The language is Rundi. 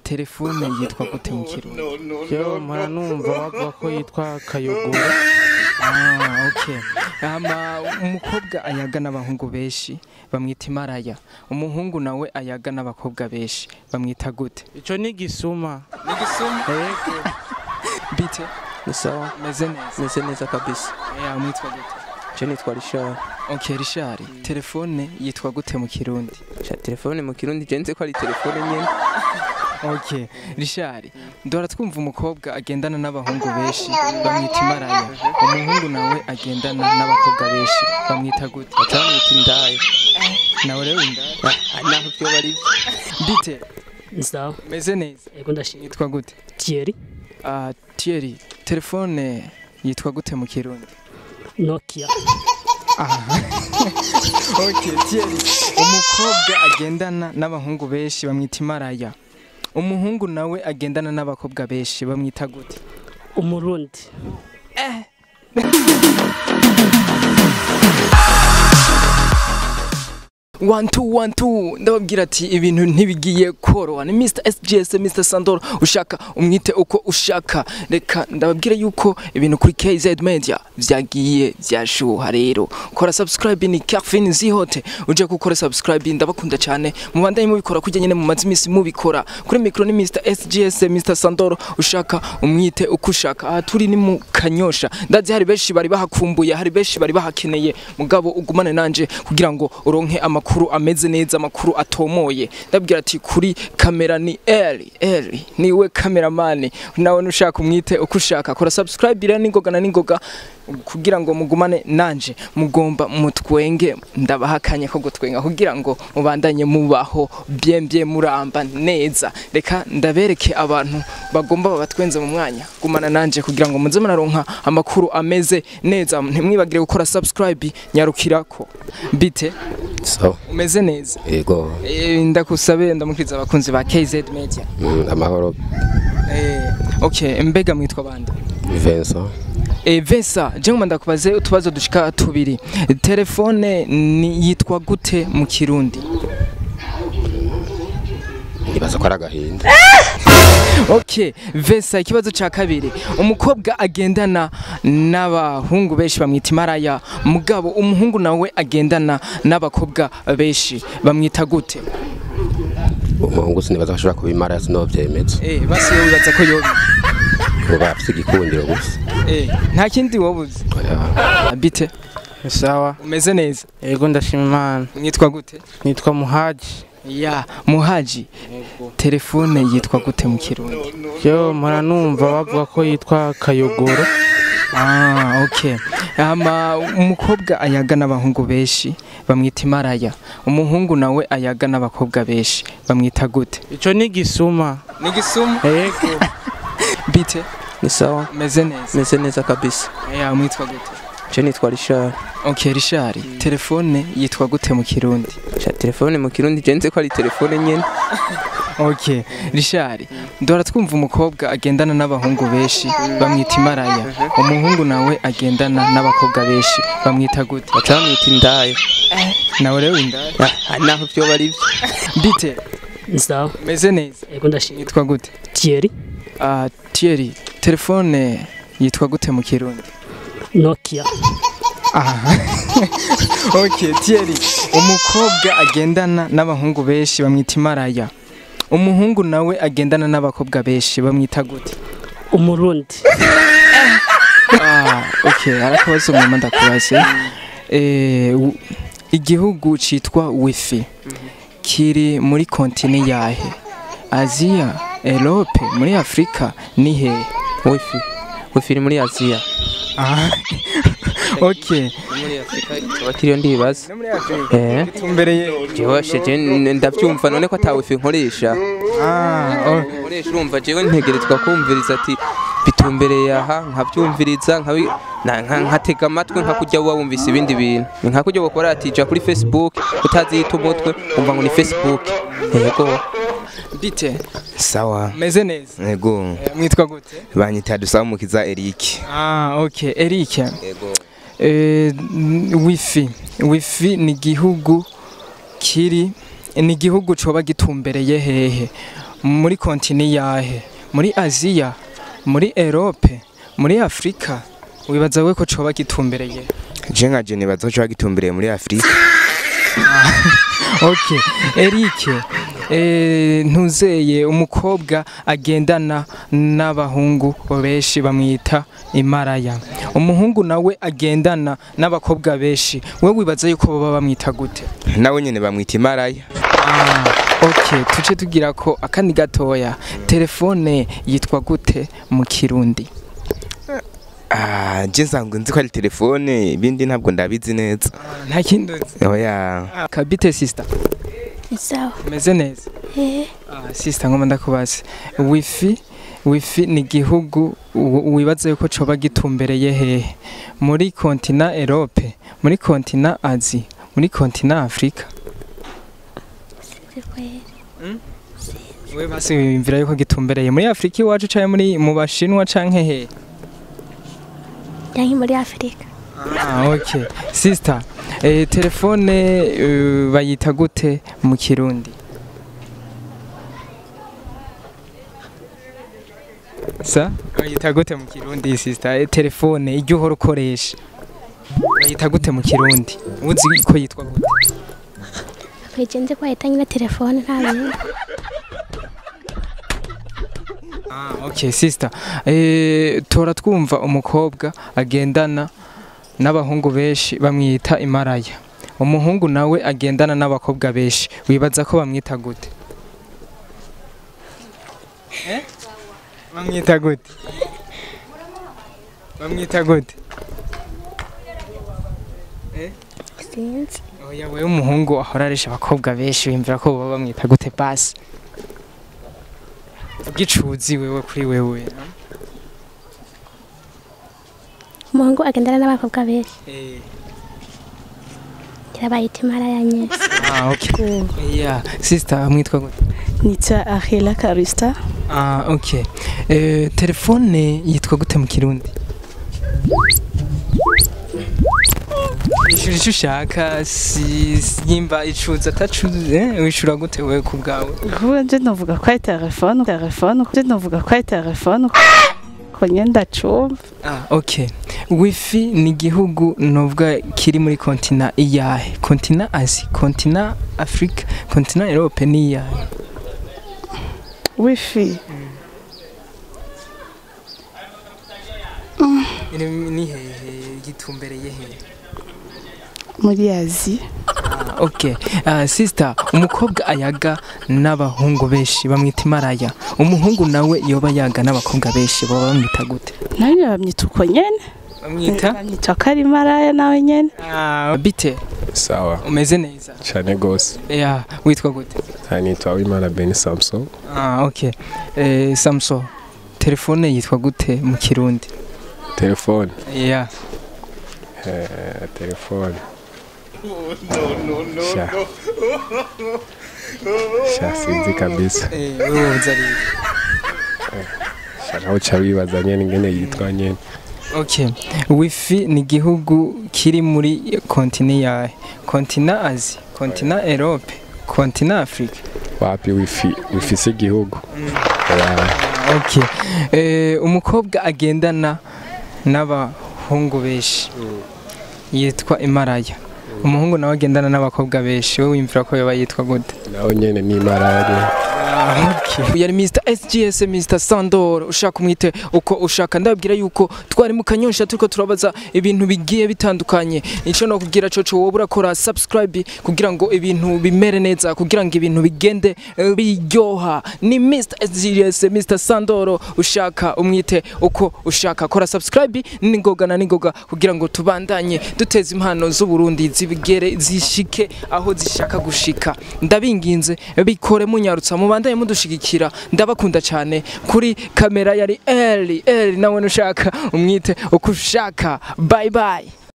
Telefone yitwa gute mu Kirundi? Yo mpora numva bavuga ko yitwa Kayogoro. Ah, okay. Hama umukobwa ayaga n'abahungu benshi bamwita imaraya. Umuhungu nawe ayaga n'abakobwa benshi bamwita gute? Ico ni gisuma. Ni gisuma. Yego. Bite? Ni sawa. Meze neza. Meze neza kabisa. Eh, mwitwa gute? Je nitwa Richard. Okay, Richard. Telefone yitwa gute mu Kirundi? Cha telefone mu Kirundi je nzi ko ari telefone nyene. Okay, Richard, ndora twumva umukobwa agendana n'abahungu benshi bamwita imaraya. Umuhungu nawe agendana n'abakobwa benshi bamwita gute? Bamwita indaya. Nawe rero indaya. Naho byo bari. Bite? Sawa. Meze neza. Yego ndashimye. Yitwa gute? Thierry. Ah, Thierry, telefone yitwa gute mu Kirundi? Nokia. Ah. Okay, Thierry, umukobwa agendana n'abahungu benshi bamwita imaraya. Umuhungu nawe agendana n'abakobwa benshi bamwita gute? Umurundi. Eh. One two one two, ndababwira ati ibintu ntibigiye koroha. Ni Mr SGS, Mr Sandor, ushaka umwite uko ushaka. Reka ndababwira yuko ibintu kuri KZ Media vyagiye vyashuha. Rero kora subscribe ni Carfin Zihote, uje gukora subscribe. Ndabakunda cyane, mubandanye mubikora kujya nyene mu mazimisi mubikora. Kuri micro ni Mr SGS, Mr Sandor, ushaka umwite uko ushaka. Aha turi ni mu Kanyosha, ndazi hari benshi bari bahakumbuye, hari benshi bari bahakeneye. Mugabo ugumane nanje kugira ngo uronke amakuru ameze neza, amakuru atomoye. Ndabwira ati kuri kamera ni Eli, Eli niwe cameraman, nawe nushaka umwite uko ushaka. Kora subscribe rero ningoga na ningoga kugira ngo mugumane nanje. Mugomba mutwenge, ndabahakanye ko gutwenga kugira ngo mubandanye mubaho bien bien, muramba neza. Reka ndabereke abantu bagomba babatwenze mu mwanya. Gumana nanje kugira ngo muze muraronka amakuru ameze neza. Ntimwibagire gukora subscribe, nyarukirako. Bite? Sawa. Umeze neza? Yego. Ndakusabe ndamukiriza abakunzi ba KZ Media. Amahoro. Okay, mbega mwitwa bande? Vincent. Vincent, je ngomba ndakubaze utubazo dushika tubiri. Telefone ni yitwa gute mu Kirundi? Nibaza ko ari agahinda. Okay, Vincent, ikibazo ca kabiri. Umukobwa agendana n'abahungu benshi bamwita imaraya, mugabo umuhungu nawe agendana n'abakobwa benshi bamwita gute? Umuhungu sinibaza ko ashobora kuba imaraya, sinovyemeza. Basi wowe wibaza ko yoba uba afite igikundiro gusa. Nta kindi wobuze. Bite? Sawa. Umeze neza? Yego ndashima Imana. Mwitwa gute? Nitwa Muhaji. Ya, Muhaji. Telefone yitwa gute mu Kirundi? Yo mpora numva bavuga ko yitwa Kayogoro. Ah, okay. Hama umukobwa ayaga n'abahungu benshi bamwita imaraya. Umuhungu nawe ayaga n'abakobwa benshi bamwita gute? Ico ni gisuma. Ni gisuma? Yego. Bite? Ni sawa. Meze neza. Meze neza kabisa. Eh, mwitwa gute? Je nitwa Richard. Okay, Richard, telefone yitwa gute mu Kirundi? Cha telefone mu Kirundi je nzi ko ari telefone nyene. Okay, Richard, ndora twumva umukobwa agendana n'abahungu benshi bamwita imaraya. Umuhungu nawe agendana n'abakobwa benshi bamwita gute? Bamwita indaya. Nawe rero indaya. Naho byo bari. Bite? Sawa. Meze neza. Yego ndashimye. Yitwa gute? Thierry. Ah, Thierry, telefone yitwa gute mu Kirundi? Nokia. Ah. Okay, Thierry, umukobwa agendana n'abahungu benshi bamwita imaraya. Umuhungu nawe agendana n'abakobwa benshi bamwita gute? Umurundi. Ah, okay, arakabazo mama ndakubaze. Igihugu citwa Wifi kiri muri kontine yahe? Aziya, Europe, muri Afrika ni hehe? Wifi. Wifi iri muri Aziya. Ah. Okay. Muri Afrika abakiriyo ndibaza. Muri Afrika. Gitumbereye. Jewe sheje ndavyumva none ko ata wifi nkoresha. Ah, nkoresha urumva jewe ntegerezwa kumviriza ati bitumbereye aha, nkavyumviriza nkatega amatwi nka kujya wumvise ibindi bintu. Ni nka kujya bakora ati ja kuri Facebook utazita umutwe umva ngo ni Facebook. Yego. Bite? Sawa. Meze neza. Yego. Mwitwa gute? Banyita Dusabumukiza Eric. Ah, okay, Eric. Yego. Wifi. Wifi ni igihugu kiri ni igihugu coba gitumbereye hehe? Muri kontini yahe? Muri Aziya, muri Europe, muri Afrika? Wibaza we ko coba gitumbereye? Je nka je nibaza ko coba gitumbereye muri Afrika. Okay, Eric, ntuzeye umukobwa agendana n'abahungu benshi bamwita imaraya. Umuhungu nawe agendana n'abakobwa benshi, we wibaza yuko baba bamwita gute? Nawe nyene bamwita imaraya. Okay, tuce tugira ko akandi gatoya. Telefone yitwa gute mu Kirundi? Je nsanzwe nzi ko ari telefone, ibindi ntabwo ndabizi neza. Nta kindi uzi? Oya. Kabite sister. Sawa. Meze neza. Sister, ngoma ndakubaze. Wifi ni gihugu wibaza yuko coba gitumbereye hehe? Muri kontina Europe, muri kontina Asie, muri kontina Afrika? We basi wimvira yuko gitumbereye muri Afrika iwacu canke muri mu Bashinwa canke hehe? Yanki muri Afrika. Okay. Sister, telefone bayita gute mu Kirundi? Sa? Bayita gute mu Kirundi sister? Telefone iryo uhora ukoresha bayita gute mu Kirundi? Uzi ko yitwa gute? Kwigenze ko ahita nyina telefone nta bindi. Okay sister, tora twumva umukobwa agendana n'abahungu benshi bamwita imaraya. Umuhungu nawe agendana n'abakobwa benshi, wibaza ko bamwita gute? Bamwita gute? Bamwita gute? Sinzi. Oya, wewe umuhungu ahora arisha abakobwa benshi wimvira ko baba bamwita gute basi? Gicuzi wewe kuri wewe. Umuhungu agendana n'abakobwa benshi. Kirabayita imaraya nyene. Okay. Yeah, sister mwitwa gute? Nitwa Ariela Karista. Okay. Telefone yitwa gute mu Kirundi? Ishuri ushaka si nimba icuza atacuze, wishura gute wewe ku bwawe? Kuba nje novuga ko ari telefone, nje novuga ko ari telefone. Ko nyenda cumva. Okay. Wifi ni gihugu novuga kiri muri kontina iyahe? Kontina Asie, kontina Afrika, kontina Europe ni iyahe? Wifi. Ni hehe gitumbereye hehe? Muri Asie. Okay. Sister, umukobwa ayaga n'abahungu benshi bamwita imaraya. Umuhungu nawe yoba yaga n'abakobwa benshi baba bamwita gute? Nawe bamwita uko nyene. Bamwita? Bamwita ko ari maraya nawe nyene. Bite? Sawa. Umeze neza? Cyane gose. Yeah, witwa gute? Nitwa Wimana Ben Samson. Okay. Samson, telefone yitwa gute mu Kirundi? Telefone. Yeah. Telefone. No. Sha sinzi kabisa. Wewe uzari. Sha nawe chabibaza nyene ngene yitwa nyene. Okay. Wifi ni gihugu kiri muri kontini yahe? Kontina Asie, kontina Europe, kontina Afrika? Wapi wifi si gihugu. Okay. Umukobwa agendana n'abahungu benshi yitwa imaraya. Umuhungu nawe agendana n'abakobwa benshi, we wimvira ko yoba yitwa gute? Nawe nyene ni imaraya. Okay. Yari Mr SGS, Mr Sandor, ushaka umwite uko ushaka. Ndababwira yuko twari mu Kanyosha turiko turabaza ibintu bigiye bitandukanye. Ico no kugira coco wowe urakora subscribe kugira ngo ibintu bimere neza, kugira ngo ibintu bigende biryoha. Ni Mr SGS, Mr Sandor, ushaka umwite uko ushaka. Kora subscribe ningoga na ningoga kugira ngo tubandanye duteze impano z'u Burundi zibigere zishike aho zishaka gushika. Ndabinginze bikore munyarutsa mubandanye mudushigikira. Ndabakunda cyane. Kuri kamera yari Eli nawe nushaka umwite uko ushaka. Bye bye.